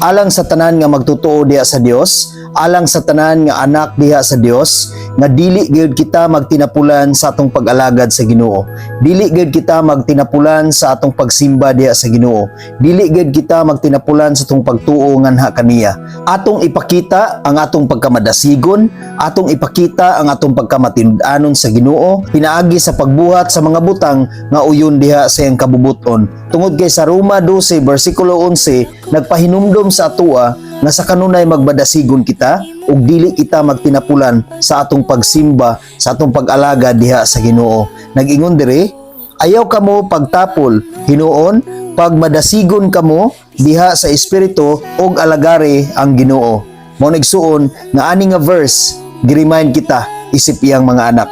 Alang sa tanan nga magtutuo diha sa Dios, alang sa tanan nga anak diha sa Dios, nga dili gyud kita magtinapulan sa atong pag-alagad sa Ginoo. Dili gyud kita magtinapulan sa atong pagsimba diha sa Ginoo. Dili gyud kita magtinapulan sa atong pagtuo nganha kaniya. Atong ipakita ang atong pagkamadasigon, atong ipakita ang atong pagkamatinud-anon sa Ginoo pinaagi sa pagbuhat sa mga butang nga uyon diha sa iyang kabubuton. Tungod kay sa Roma 12 bersikulo 11 nagpahinumdom sa atoa nga sa kanunay magmadasigon kita ug dili kita magtinapulan sa atong pagsimba, sa atong pag-alaga diha sa Ginoo. Nag-ingon diri, "Ayaw kamo pagtapol, hinuon pagmadasigon kamo diha sa espiritu ug alagari ang Ginoo." Mao nagsuon nga ani nga verse gi-remind kita isip iyang mga anak.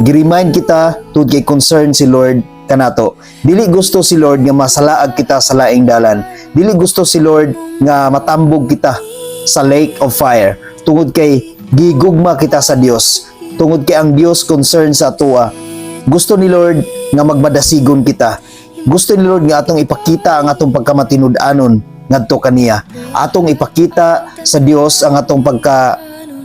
Gi-remind kita tungod kay concern si Lord kanato. Dili gusto si Lord nga masalaag kita sa laing dalan. Dili gusto si Lord nga matambog kita sa lake of fire. Tungod kay gigugma kita sa Dios. Tungod kay ang Dios concern sa atoa. Gusto ni Lord nga magmadasigon kita. Gusto ni Lord nga atong ipakita ang atong pagkamatinud-anon ngadto kaniya. Atong ipakita sa Dios ang atong pagka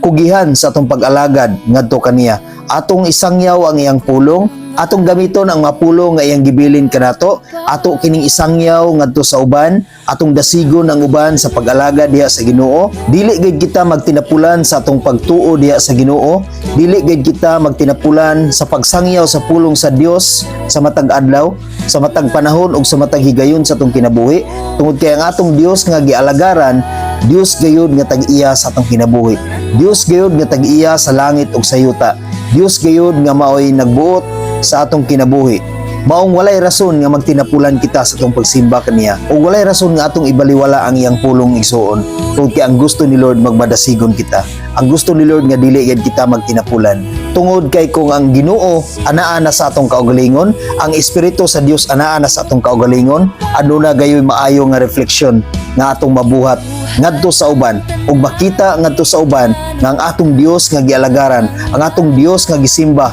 kugihan sa atong pag-alagad ngadto kaniya. Atong isangyaw ang iyang pulong, atong gamiton ang mga pulong nga iyang gibilin kanato, ato kining isangyaw ngadto sa uban, atong dasigon ang uban sa pag-alagad diha sa Ginoo. Dili gid kita magtinapulan sa atong pagtuo diha sa Ginoo, dili gid kita magtinapulan sa pagsangyaw sa pulong sa Dios sa matag adlaw, sa matag panahon ug sa matag higayon sa atong kinabuhi. Tungod kay ang atong Dios nga gialagaran, Dios gayud nga tag-iya sa atong kinabuhi. Dios gayud nga tag-iya sa langit ug sa yuta. Dios gayud nga maoy nagbuot sa atong kinabuhi. Maong walay rason nga magtinapulan kita sa atong pagsimba kaniya. O walay rason nga atong ibaliwala ang iyang pulong, igsuon. Tungod kay ang gusto ni Lord, magmadasigon kita. Ang gusto ni Lord nga dili gid kita magtinapulan. Tungod kay kung ang Ginoo anaa na sa atong kaugalingon, ang Espiritu sa Dios anaa na sa atong kaugalingon, aduna gayoy maayo nga refleksyon nga atong mabuhat ngadto sa uban ug makita ngadto sa uban nga ang atong Dios nga gialagaran, ang atong Dios nga gisimba,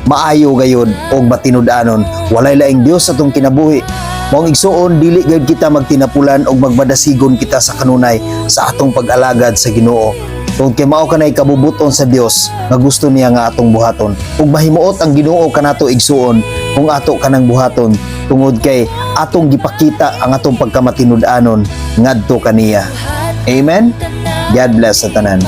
maayo gayud og matinud-anon. Walay laing Dios sa atong kinabuhi. Maong igsuon, dili gayud kita magtinapulan og magmadasigon kita sa kanunay sa atong pag-alagad sa Ginoo. Tungod kay mao kanay kabubuton sa Dios nga gusto niya nga atong buhaton. Ug mahimuot ang Ginoo kanato, igsuon, kung ato kanang buhaton tungod kay atong gipakita ang atong pagkamatinud-anon ngadto kaniya. Amen. God bless sa tanan.